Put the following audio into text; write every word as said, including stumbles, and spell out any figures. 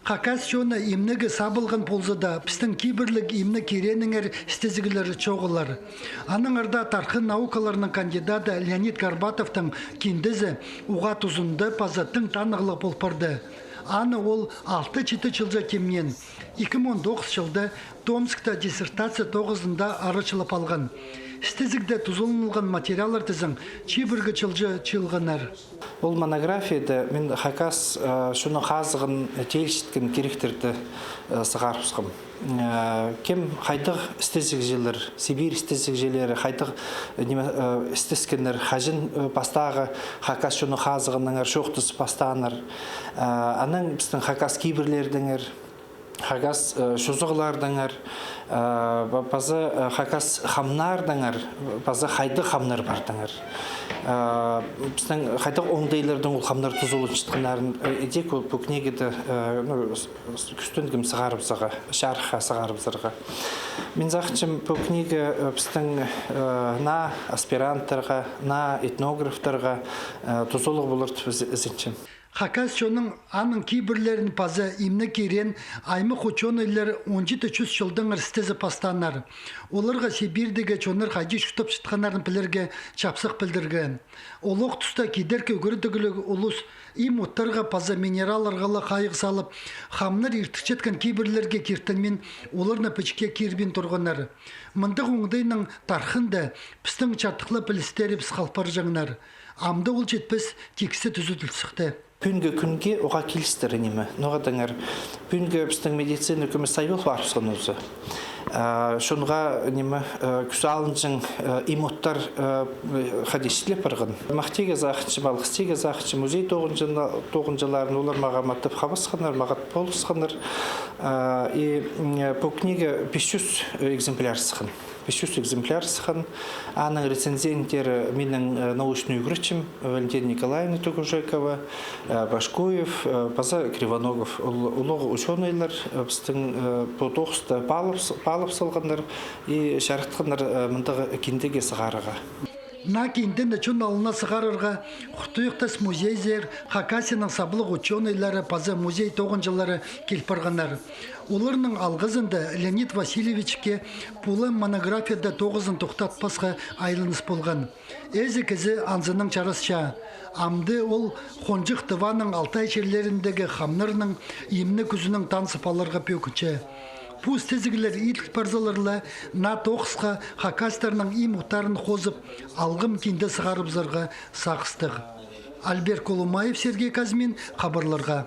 Хакас чоны имнеге сабылған полза даа, пістің кибірліг имнег киреніңер істезіглер чоғыллар. Аннаңар даа тархын наукаларының кандидаты Леонид Горбатовтың киндезі уғаа тузында паза тың танығлығ пол парды. Аны ол алты-читі чылҷа тимнеен. Ікі муң он тоғыс чылда Томскта диссертация тоғызында арачылап алған. Істезігде тузаланылған материаллар тізең чибіргі чылҷа чыылғаннар. Ол монографияда мин хакас, э, чоны хазығын теелчеткен киректерді, э, сығарыбысхам. Э, кем хайдағ істезігҷілер, Сибирь істезігҷілері хайдағ, э, ниме, э, істескеннер, хаҷан, э, пастағы хакас чоны хазығынаңар чоохтазып пастааннар. Э, анаң пістің хакас кибірлердеңер, хакас, э, чозағлардаңар, э, па-, паза, э, хакас хамнардаңар, паза хайдағ хамнар пардаңар. Э, пістің хайдағ оңдайлардаң ол хамнар тузаланчатханнарын, э, идӧк ол пу книгада, э, ну, с-, с-, кӱстенгем сығарыбызарға, чарыхха сығарыбызарға. Мин сағынчам, пу книга, э, пістің, э, наа аспиранттарға, наа этнографтарға, э, тузалығ полар тіп із-, ізенчем. Хакас чонның аның кибірлерін паза имнег кирен аймах учёныйлары он читі чӱс чылдаңар істезіп пастааннар. Оларға Сибирьдегі чоннар хайди чуртапчатханнарын пілерге чапсых пілдірген. Олох туста кидеркі ӱгредігліг улус им оттарға паза минералларға ла хайығ салып, хамнар иртірчеткен кибірлерге киртінмин, оларны пічікке кирбин турғаннар. Мындағ оңдайның тархында пістің чардыхла пілістерібіс халпарҷаңнар. Амды ол читпес тиксі тӱзеділ сыхты. Пӱӱнгі кӱнге уғаа килістіре ниме. Ноға теңер, пӱӱнгі пістің медицина кӧмес сайбал парыбысхан узы. А, чонға ниме, э, кӱс алынҷаң, э, им оттар, э, хайди чирлеп парған. Махтирға сағынчам, алғыстирға сағынчам музей тоғынҷы-, тоғынҷыларын, олар мағаа маттап хабысханнар, мағат полысханнар. А, и, м, пу книга пис чӱс, э, экземпляр сыххан. Пис чӱс экземпляр сыххан. Аның рецензенттері минің, э, научный ӱгретчім Валентина Николаевна Тугужекова, э, Башкуев, э, паза Кривоногов. Ол улуғ учёныйлар, э, пістің, э, пу тоғысты паалап с-, паалап салғаннар и чарытханнар, э, мындағ киндеге сығарарға. Наа киндені чон алнына сығарарға хуртуйыхтас музейзер Хакасияның саблығ учёныйлары паза музей тоғынҷылары кил парғаннар. Оларның алғызында Леонид Васильевичке пу ла монографияда тоғызын тохтатпасха айланыс полған. Ээзі кізі анзынаң чарасча. Амды ол хонҷых Тываның алтай чирлеріндегі хамнарның имнег кӱзінең танызып аларға пӧгінче. Пу істезіглер иділ парзалар ла, наа тоғысха хакастарның им оттарын хозып, алғым кинде сығарыбызарға сағыстығ. Альберт Колумаев, Сергей Казьмин, хабарларға.